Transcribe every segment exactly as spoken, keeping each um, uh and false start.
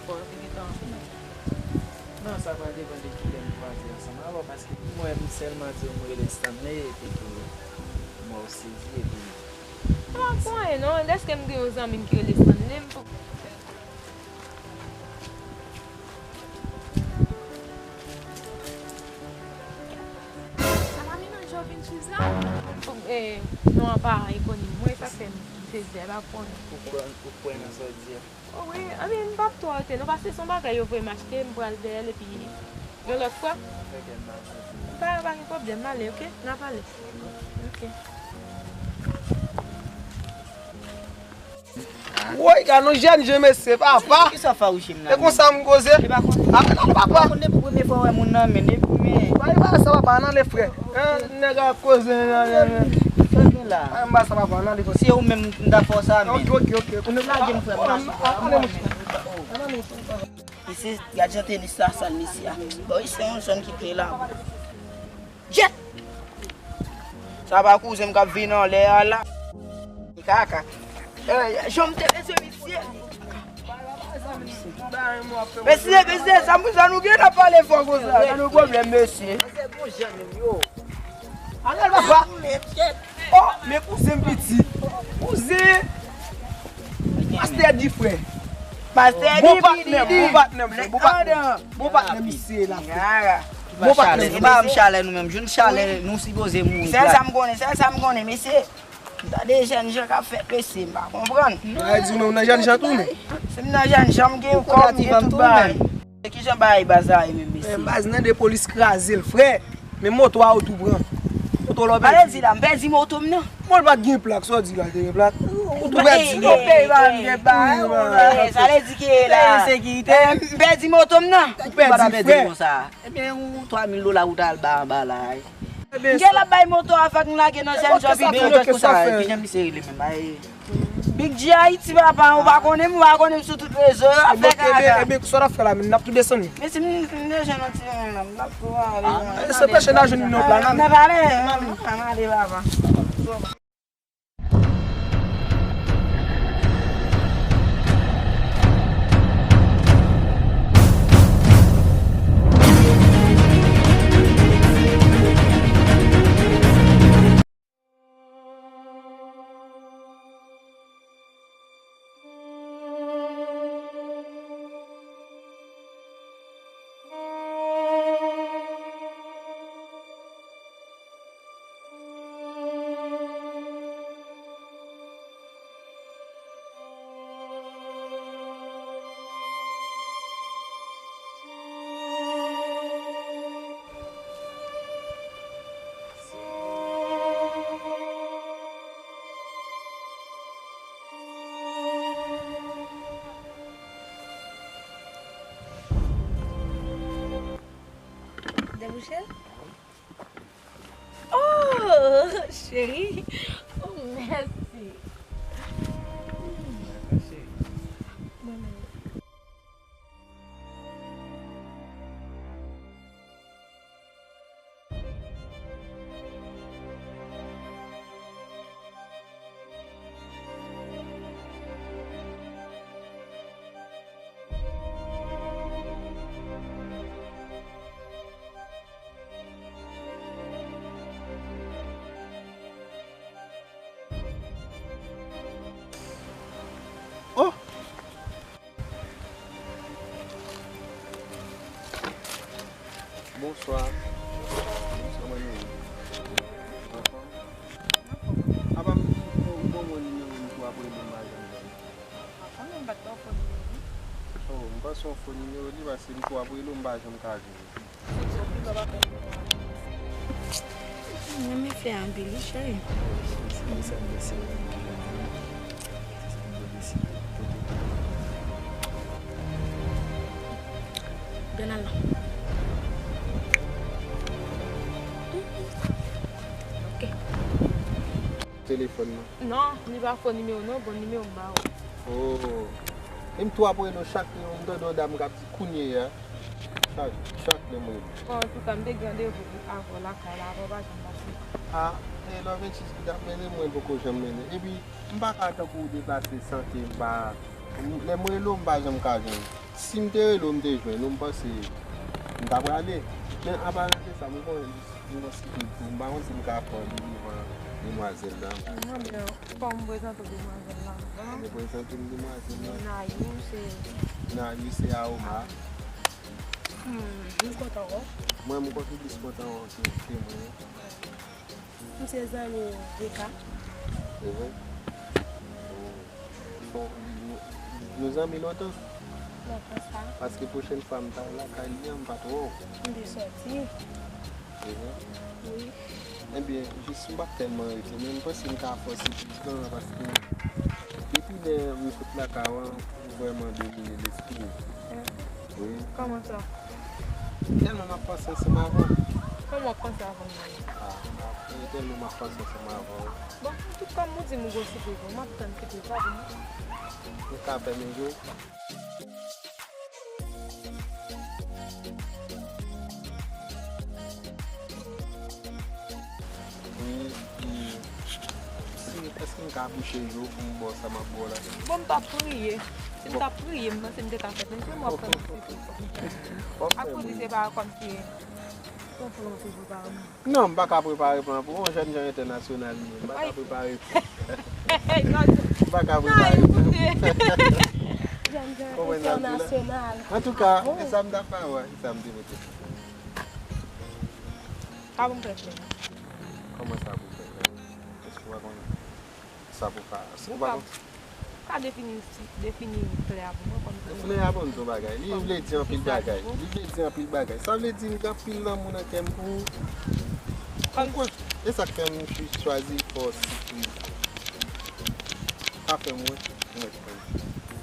Bon, li gentan anfime. Non, sa va depann de kilè m kwaze ansanm avè w, paske pou mwen, m sèlman di w m rele Stanley, epi tou, m wè w sezi, epi m pa konn anyen non, dèske m gen yon zanmi m ki rele Stanley, m pou Sa pa menaj yo vin swiv la? Fòk, eh, non, an pa ikoni. Mwen, sa fè m sezi, e pa konnen. Ou kwè, ou kwè nan sa w di a? O wi, anben, m p ap twò rete non, paske se yon bagay yo voye m achte, m pral dèyè l, epi yon lòt fwa. Avèk M pa santi. M pa, pa gen pwoblèm, m ale, oke? N a pale. Oke. Woy, gad yon jèn jan mesye, papa. Kisa w fawouche m nan? E konsa m koze. E pa konn. A, non, papa. Ou konn depi premye fwa w wè moun nan, men depi men. Bay bay sa, papa, nan le frè. Hein, nèg ap koze nan, nan, nan. Sa gen la? Bay bay sa, papa, nan le frè. Se ou menm m ta fè w sa, men. Ok, ok, ok. Ou lage m, frè m. Isi, gad jan tenis la sal, mesye a. Bon, isi se yon zòn ki ple labou. Jet! Sa pa kouzen m k ap vin anlè a la. Kaka. Eh, jan m te bezwen misye. Mesye, mesye, sa m, sa nou gen nan pale fò konsa? Sa nou pwoblèm, mesye. Ale, papa. Oh, men kouzen m piti. Kouzen. Pastè di frè. Pastè di frè. Bon patnè m, bon patnè m, frè. Bon patnè m. Bon patnè misye la, frè. Bon patnè. Se pa m chalè nou menm. Joun chalè nou sipoze mouri. Sèl sa m konnen, sèl sa m konnen, mesye. M tande jèn jan k ap fèt, mesye, m pa konprann. Bagay di w menm, ou nan jèn jan tou, men. Si m nan jèn jan, m gen kòb, m gen tout bagay. Kijan bagay baz la ye menm, mesye? Baz nan de polis kraze l, frè. Men moto a ou tou pran. Moto la w pèdi. Sa vle di la, m pèdi moto m nan. Bon, l pa t gen plak, sa w di la, te gen plak? Ou tou pèdi li. Ou pèdi pa m gen bagay, ou la. Sa vle di ke la. Ensekirite. M pèdi moto m nan. Ou pèdi, frè. Ebyen, yon twa mil dola ou t al ba anba la. M gen l ap bay moto a, fòk m lage nan jèn jan Big G, kisa, kijan misye rele menm? Big G Ayiti, papa, ou pa konnen m, ou pa konnen m sou tout rezo yo, ap fè kaka. Ebyen, sa w ap fè la, men n ap tou desann li. Men si m, m desann yon ti jan la, m ap tou ale. Se pèche n a jwenn yon pla nan. N ap ale, n ap ale, papa. Debouche l? Oh, cheri. Oh, mèsi. Mwen menm. Oh! Bonswa. Bonswa, manmi. Anfòm? Apa m bon, bon, bon nimewo m pou ap rele m pa janm jwenn. Anfòm, m pa t ba w fo nimewo, non. Oh, m panse yon fo nimewo li, paske m tou ap rele w, m pa janm ka jwenn ou. M renmen fè anpil, wi, cheri. Grann al la. Ok. Telefòn nan. Non, li pa fo nimewo non, bon nimewo m ba ou. Oh. E m tou ap rele w chak lè m tande yon dam k ap di kounye a. Chak, chak lè m rele. Bon, antouka, m te gen randevou avè w lakay la, avè w pa janm pase. A, e lè w vennsis ki t ap mennen, mwen poko janm mennen. Epi, m pa ka tankou w deplase san ke m pa, lè m rele w, m pa janm ka jwenn ou. Si m te rele w, m te jwenn ou, m panse m ta prale. Men, apa de sa, m gon, m gon sipriz pou ou. M pa konn si m ka pran li devan demwazèl la. Non, men, fò m prezante w demwazèl la. Ou prezante m demwazèl la. Nayou, se Nayou, se Aoma. Hmm, m kontan wè w. Mwen, m kontan plis kontan wè w ke, ke mwen. M se zanmi Rika. Se vre? Oh. Bon, nou, nou zanmi lontan? Lontan sa. Paske pwochèn fwa m t al lakay li an, m pa t wè w. M te sòti. Se vre? Wi. Ebyen, jis m p ap tèlman rete, men m panse m ka fè w sipriz lan, paske depi lè m sot lakay ou an, ou vrèman domine lespri m. Wi. Kòman sa? Tèlman m ap panse ansanm avè w. Kòman w ap panse avè m menm? Ah, tèlman m ap panse ansanm avè w. Bon, tout kòm ou di m ou gon sipriz, m ap tann sipriz la pou mwen. Ou ka fèmen je w. Wi, wi. Si, èske m ka bouche je w pou m ba w sa m ap ba w la? Bon, m t ap priye. Si m t ap priye, m panse m te ka fè. Men se mwen k ap tann sipriz. Akoz li se pa kòmsi se yon plan w te prepare m. Non, m pa ka prepare plan pou yon jèn jan entènasyonal li ye. M pa ka prepare plan. M pa ka prepare plan. Jèn jan entènasyonal. Antouka, e sa m t ap pale, e sa m te mete. Sa pou m fè frè? Kòman sa pou fè frè? Èske w pa konnen? Sa pou ka, sa pou ka. Ou ka defini, defini flè a pou mwen kòm flè. Flè a bon, bon bagay. Li vle di anpil bagay. Li vle di anpil bagay. Sa vle di m gen anpil lanmou nan kè m pou ou. Kòm. Ou kwè? E sa k fè m chwazi fè w sipriz. Sa fè m wè, mwen kwè.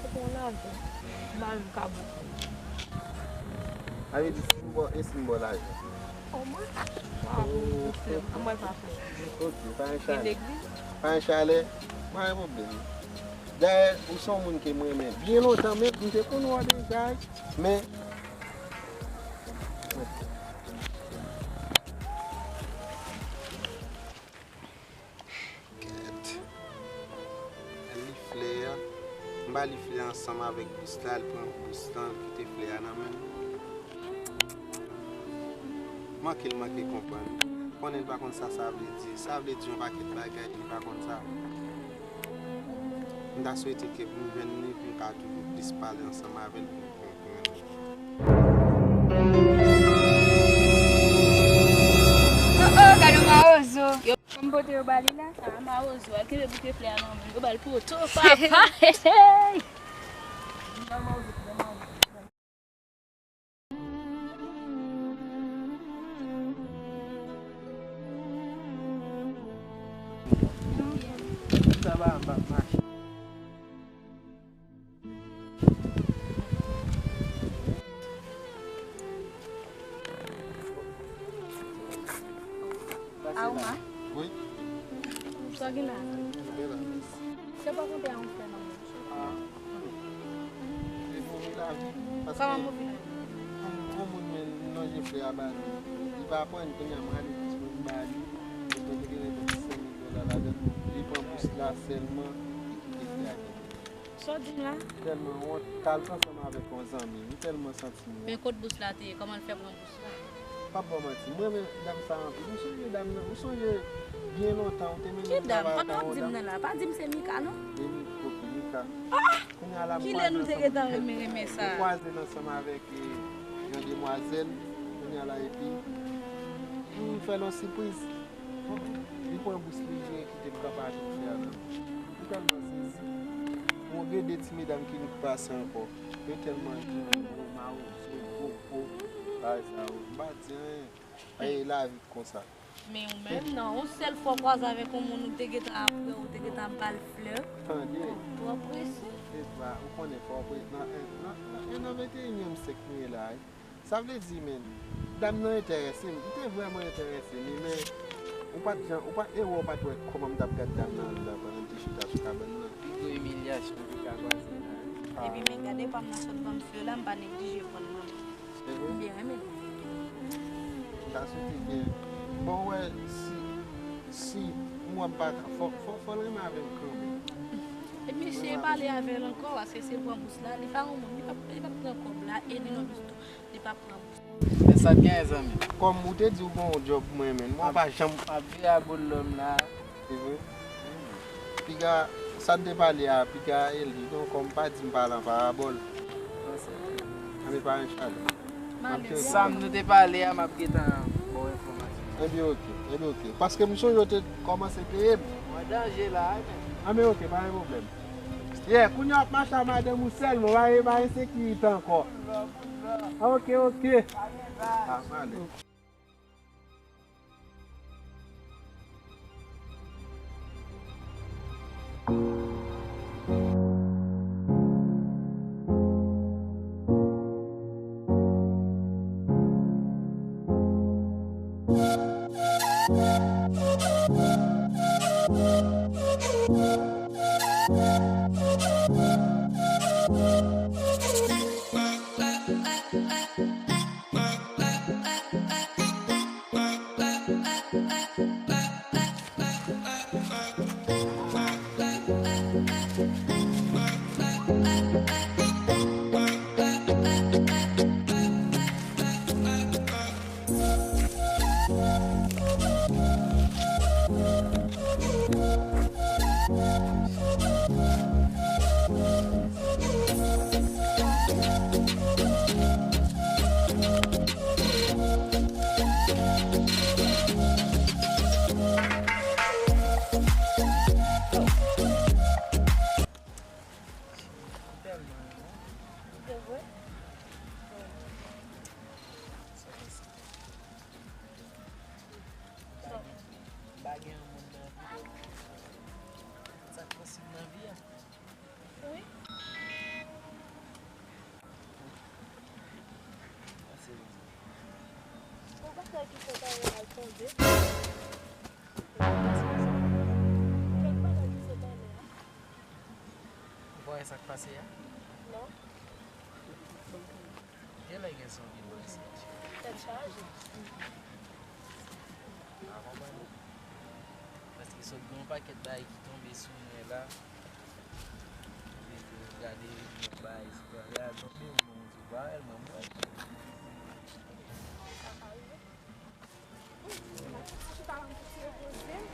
Se pou w lave. M pa menm ka bouke. Sa vle di si m ba w, e si m ba w lajan? Omwen. Wa pou ou frè m. Omwen pa frè m. Ok, pa gen chalè. Pa gen chalè, pa gen pwoblèm. Dayè, ou se yon moun ke m renmen byen lontan, men m te konn wè w deja, men. Kèt. Li flè a. M ba li flè ansanm avèk bous la, li pran bous lan, li kite flè a nan men m. Manke l manke konprann. Konnen l pa konn sa sa vle di. Sa vle di yon pakèt bagay, li pa konn sa. M ta swete ke pou m jwenn li, pou m ka toujou plis pale ansanm avè l, pou m konprann li. Oh, oh, gade mawozo. Yo, m pote yo ba li la. Ah, mawozo, al kenbe bouke flè a nan men l. Yo ba l poto, papa. Sa va, m ap mache. Aoma. Wi. Sa gen la? Mwen la. Se pa konte a yon frè nan men. Ah. E move lavi. Paske kòman move lavi? Yon, yon moun men lonje flè a ba li. Li pa pran, kounye a m rale plis pou m ba li. Epi li gen yon ti senk mil dola ladan l. Li pran bous la sèlman, li kite flè a kenbe. Sa w di m la? Tèlman wont, t al ansanm avèk yon zanmi. M tèlman santi m wont. Men kot bous la te ye? Kòman l fè pran bous la? M p ap ba w manti. Mwen renmen dam sa anpil. Ou sonje dam nan? Ou sonje byen lontan ou te mennen m travay nan yon dam? Ki dam? Kòman w ap di m nan la? Pa di m se Mika, non? E Mika, ok, Mika. Ah! Kounye a la, m kwaze ansanm avèk kèk, m kwaze l ansanm avèk, eh, yon demwazèl. Kounye a la, epi, pou m fè l yon sipriz. Li pran bous li, li kite m kanpe atè flè a la. M tèlman sezi. Mwen gen de ti medam ki vin pase ankò. Yo tèlman di mwen gwo mawozo, gwo po. Bagay sa yo. M pa di anyen. E lavi k konsa. Men ou menm, nan yon sèl fwa w kwaze avèk yon moun, ou te gentan ap, ou te gentan ap ba l flè. Tande. Twò prese. Se pa, ou konnen fò w pre-, nan, nan, nan, nan venteyinyèm syèk nou ye la, wi. Sa vle di, men, dam nan enterese m. M te vrèman enterese li, men ou pa t jan, ou pa t, e wè w pa t wè kòman m t ap gad dam nan anndan pandan m te chita sou kabann nan. Pi gwo imilyasyon ki ka kwaze la. Ah. Epi men gade pa m nan sot ban m flè la, m pa neglije pran l nan men. Se vre? M byen renmen l. M ta swete ke, bon, wè, si, si m wè m pa ka, fò, fò, fò l renmen avè m kanmenm. Mesye pale avè l ankò, paske se pran bous la, li pa yon moun, li p ap, li p ap pran kòb la, e li non plis tou, li p ap pran bous. Men sa t genyen, zanmi? Kòm ou te di w gen yon djòb pou mwen, men mwen pa janm. M ap vire a bòl lòm la. Se vre? Piga, sa n te pale a, piga e li, non, kòm pa di m pale an parabòl. Anben, pa gen chalè. Sa m nou te pale a, m ap gentan ba w enfòmasyon. Ebyen, oke. Ebyen, oke. Paske m sonje w te kòmanse peye m. Mwen danje la, wi, men. Anben, oke, pa gen pwoblèm. Yeah, kounye a w ap mache a madanm ou sèlman, pa gen, pa gen sekirite ankò. Oke, oke. A, pale. Pa gen, pa gen yon moun nan vi yo. Sa k posib nan vi a? Wi. Pase bon. Ou pa kwè ki fè talè a l tonbe? Kèk bagay ki fè talè a. Ou pa wè sa k pase a? Non. Genlè gen zonbi bò isit. Tèt chaje. Pa konprann. Paske sot gen yon pakèt bagay ki tonbe sou mwen la. Epi tou gade yon bagay sou tè a tonbe, mwen di, "Wa, èl mwen mwen." Sa ka rive. Wi, m ap chita la, m ap ti repoze m.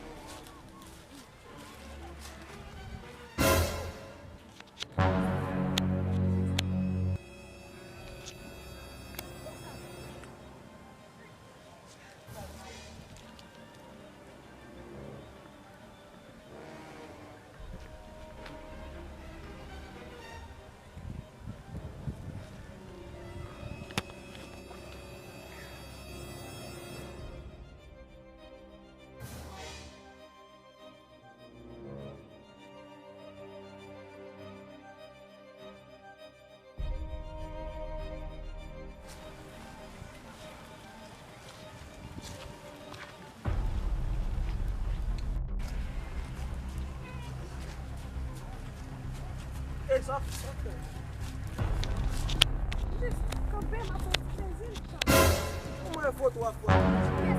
Ey, sa, sa fè? Jis kanpe, m ap pran ti plezi m. Kòman e foto a foto?